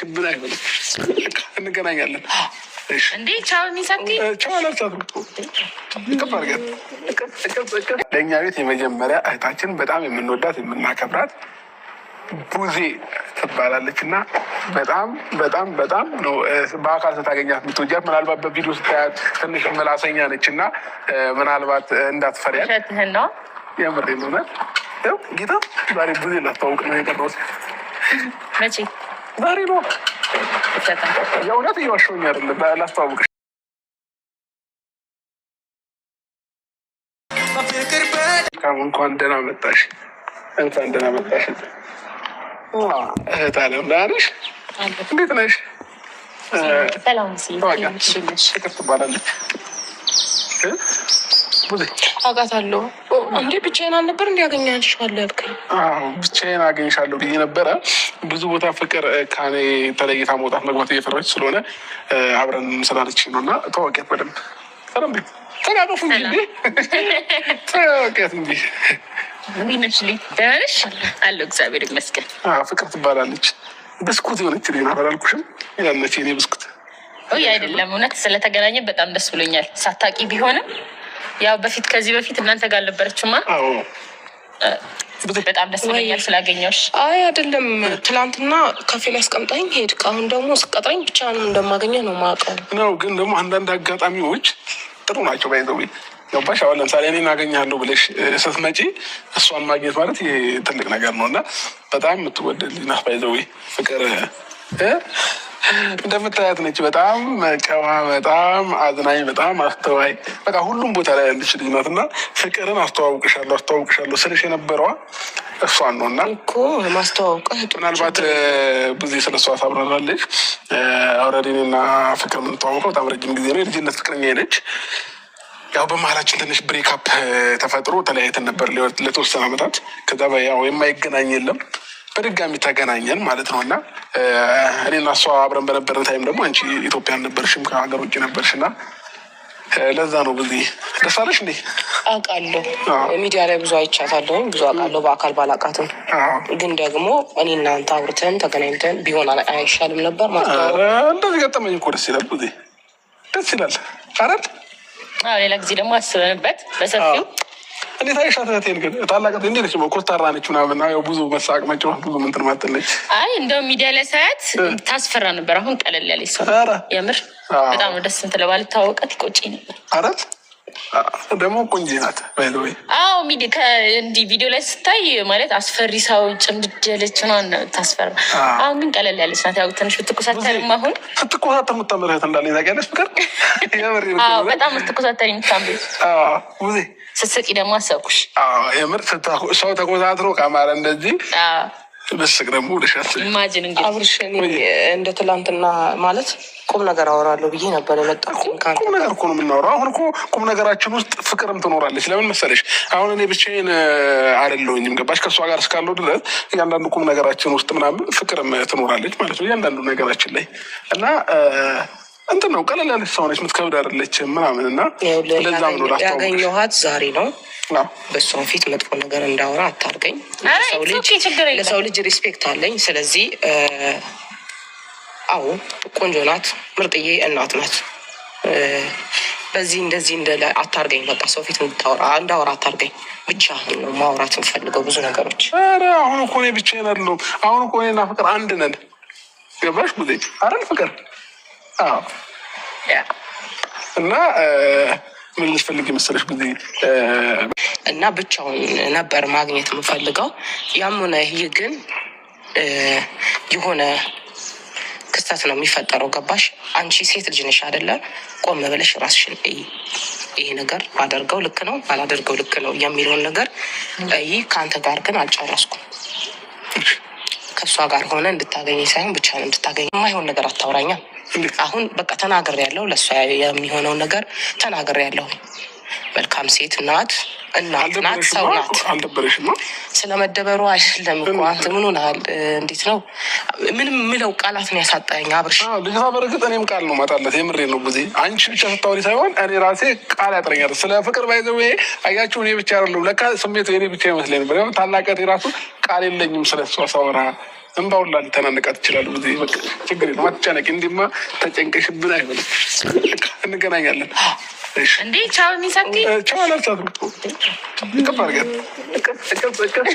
አይሆንሽብን አይሆንም። እንገናኛለን። እንዴ ቻው ሚሳቲ። ቻው አላልቻትም። እቅፍ አድርገን ለእኛ ቤት የመጀመሪያ እህታችን በጣም የምንወዳት የምናከብራት ቡዜ ትባላለች እና በጣም በጣም በጣም ነው በአካል ስታገኛት የምትወጃት። ምናልባት በቪዲዮ ስታያት ትንሽ ምላሰኛ ነች እና ምናልባት እንዳትፈሪያት። ውሸትህን ነው። የምሬን ነው። እውነት ጌታ ዛሬ ቡዜ ላስተዋውቅ ነው የቀረሁት። መቼ? ዛሬ ነው። የእውነት እየዋሸሁኝ አይደለም፣ ላስተዋውቅሽ። እንኳን ደህና መጣሽ፣ እንኳን ደህና መጣሽ እህት አለም። ደህና ነሽ? እንዴት ነሽ? ፍቅር ትባላለች። አውቃታለሁ። እንዴ ብቻዬን አልነበር እንዲ አገኛችኋለሁ ያልከኝ? ብቻዬን አገኝሻለሁ ብዬ ነበረ። ብዙ ቦታ ፍቅር ከኔ ተለይታ መውጣት መግባት እየፈራች ስለሆነ አብረን ስላለች ነው። እና ተዋወቂያት በደንብ፣ በደንብ ተቃቀፉ እንጂ፣ ተዋወቂያት እንጂ። እንዴት ነሽ? ደህና ነሽ? አለሁ፣ እግዚአብሔር ይመስገን። ፍቅር ትባላለች። ብስኩት የሆነች ልጅ ናት አላልኩሽም? ያለች የኔ ብስኩት። አይደለም፣ እውነት ስለተገናኘ በጣም ደስ ብሎኛል። ሳታቂ ቢሆንም ያው በፊት ከዚህ በፊት እናንተ ጋር አልነበረችማ። በጣም ደስ ብሎኛል ስላገኘሁሽ። አይ አይደለም፣ ትናንትና ካፌ ላይ አስቀምጣኝ ሄድክ። አሁን ደግሞ ስቀጥረኝ ብቻህን እንደማገኘህ ነው የማውቀው። ነው ግን ደግሞ አንዳንድ አጋጣሚዎች ጥሩ ናቸው። By the way ገባሽ? አሁን ለምሳሌ እኔን አገኛለሁ ብለሽ ስትመጪ እሷን ማግኘት ማለት ይሄ ትልቅ ነገር ነው እና በጣም የምትወደድ ልጅ ናት። By the way ፍቅር እንደምታያት ነች። በጣም ጨዋ፣ በጣም አዝናኝ፣ በጣም አስተዋይ፣ በቃ ሁሉም ቦታ ላይ ያለች ልጅ ናት እና ፍቅርን አስተዋውቅሻለሁ አስተዋውቅሻለሁ ስልሽ የነበረዋ እሷን ነው እና እኮ ማስተዋውቅህ ምናልባት ብዙ ስለ እሷ ታብራራለች። Already እኔና ፍቅር የምንተዋወቀው በጣም ረጅም ጊዜ ነው። የልጅነት ፍቅረኛ ነች። ያው በመሀላችን ትንሽ break up ተፈጥሮ ተለያይተን ነበር ለተወሰነ ዓመታት። ከዛ ያው የማይገናኝ የለም፣ በድጋሚ ተገናኘን ማለት ነው እና እኔና እሷ አብረን በነበረን time ደግሞ አንቺ ኢትዮጵያ አልነበርሽም፣ ከሀገር ውጭ ነበርሽ እና ለዛ ነው። ብዙ ደስ አለሽ እንዴ? አውቃለሁ። ሚዲያ ላይ ብዙ አይቻታለሁኝ፣ ብዙ አውቃለሁ። በአካል ባላውቃትም ግን ደግሞ እኔ እናንተ አውርተን ተገናኝተን ቢሆን አይሻልም ነበር ማለት ነው? እንደዚህ ገጠመኝ እኮ ደስ ይላል። ብዙ ደስ ይላል አይደል? ሌላ ጊዜ ደግሞ አስበንበት በሰፊው። እንዴት አይሻት እህቴን ግን? ታላቅ እንዴት ነች? ኮስታራ ነች ምናምን፣ ያው ብዙ መሳቅ መጫወት ብዙ እንትን ማትል ነች። አይ እንደውም ሚዲያ ላይ ሳያት ታስፈራ ነበር። አሁን ቀለል ያለች ሰው፣ የምር በጣም ነው ደስ እንትን ባልተዋወቃት ይቆጨኝ ነበር። አረት ደግሞ ቆንጆ ናት። አዎ፣ እንዲህ ቪዲዮ ላይ ስታይ ማለት አስፈሪ ሰው ጭምድድ ያለች ምናምን ታስፈራ። አሁን ግን ቀለል ያለች ናት። ያው ትንሽ ብትኮሳተርም አሁን ስትኮሳተር የምታምር እህት እንዳለኝ ታውቂያለሽ ፍቅር? በጣም ስትኮሳተር የምታምር፣ ስትስቂ ደግሞ አሰብኩሽ። የምር ሰው ተኮሳትሮ ካማረ እንደዚህ ብስቅ ደግሞ ልሻስ Imagine እንግዲህ። አብርሽ፣ እንደ ትላንትና ማለት ቁም ነገር አወራለሁ ብዬ ነበር የመጣሁት። ቁም ነገር እኮ ነው የምናወራው። አሁን እኮ ቁም ነገራችን ውስጥ ፍቅርም ትኖራለች። ለምን መሰለሽ? አሁን እኔ ብቻዬን አይደለሁኝም። ገባሽ? ከእሷ ጋር እስካለሁ ድረስ እያንዳንዱ ቁም ነገራችን ውስጥ ምናምን ፍቅርም ትኖራለች ማለት ነው። እያንዳንዱ ነገራችን ላይ እና እንትን ነው፣ ቀለል ያለች ሰው ነች፣ የምትከብድ አይደለችም ምናምን እና ለዛም ነው ላስተዋውቅሽ። ያገኘኋት ዛሬ ነው። በእሷ ፊት መጥፎ ነገር እንዳወራ አታርገኝ። ለሰው ልጅ respect አለኝ። ስለዚህ አዎ ቆንጆ ናት፣ ምርጥዬ እናት ናት። በዚህ እንደዚህ እንደ አታርገኝ። በቃ ሰው ፊት እንዳወራ አታርገኝ። ብቻ ነው ማውራት የምፈልገው ብዙ ነገሮች። ኧረ አሁን እኮ እኔ ብቻዬን አይደለሁም። አሁን እኮ እኔና ፍቅር አንድ ነን። ገባሽ ጊዜ አይደል ፍቅር? አዎ። እና ምን ልትፈልጊ መሰለሽ ጊዜ እና ብቻውን ነበር ማግኘት የምፈልገው። ያም ሆነ ይህ ግን የሆነ ክስተት ነው የሚፈጠረው። ገባሽ? አንቺ ሴት ልጅ ነሽ አይደለ? ቆም ብለሽ ራስሽን እይ። ይሄ ነገር ባደርገው ልክ ነው፣ ባላደርገው ልክ ነው የሚለውን ነገር እይ። ከአንተ ጋር ግን አልጨረስኩም። ከእሷ ጋር ሆነ እንድታገኝ ሳይሆን ብቻ እንድታገኝ የማይሆን ነገር አታውራኛ። አሁን በቃ ተናግሬያለሁ። ለእሷ የሚሆነውን ነገር ተናግሬያለሁ። መልካም ሴት ናት፣ እናት ናት፣ ሰው ናት። አልደበረሽማ? ስለመደበሩ አይደለም እኮ፣ አንተ ምን ሆነሃል? እንዴት ነው ምንም ምለው ቃላት ነው ያሳጣኝ አብርሽ። ልጅቷ በእርግጥ እኔም ቃል ነው ማጣለት፣ የምሬ ነው። ጊዜ አንቺ ብቻ ስታወሪ ሳይሆን እኔ ራሴ ቃል ያጥረኛል። ስለ ፍቅር by the way አያችሁ፣ እኔ ብቻ አይደለሁም ለካ ስሜቱ የኔ ብቻ ይመስለኝ ነበር። ታላቀቴ ራሱ ቃል የለኝም ስለ እሷ ሳወራ። እንባውን ሊተናነቃት ይችላሉ። ብዙ በቃ ችግር የለም፣ አትጨነቂ። እንዲማ ተጨንቀሽብን አይሆንም። እንገናኛለን። እንዴ ቻው ሚሳቲ ቻው አላልቻትም። እቅፍ አድርገን እቅፍ እቅፍ እቅፍ።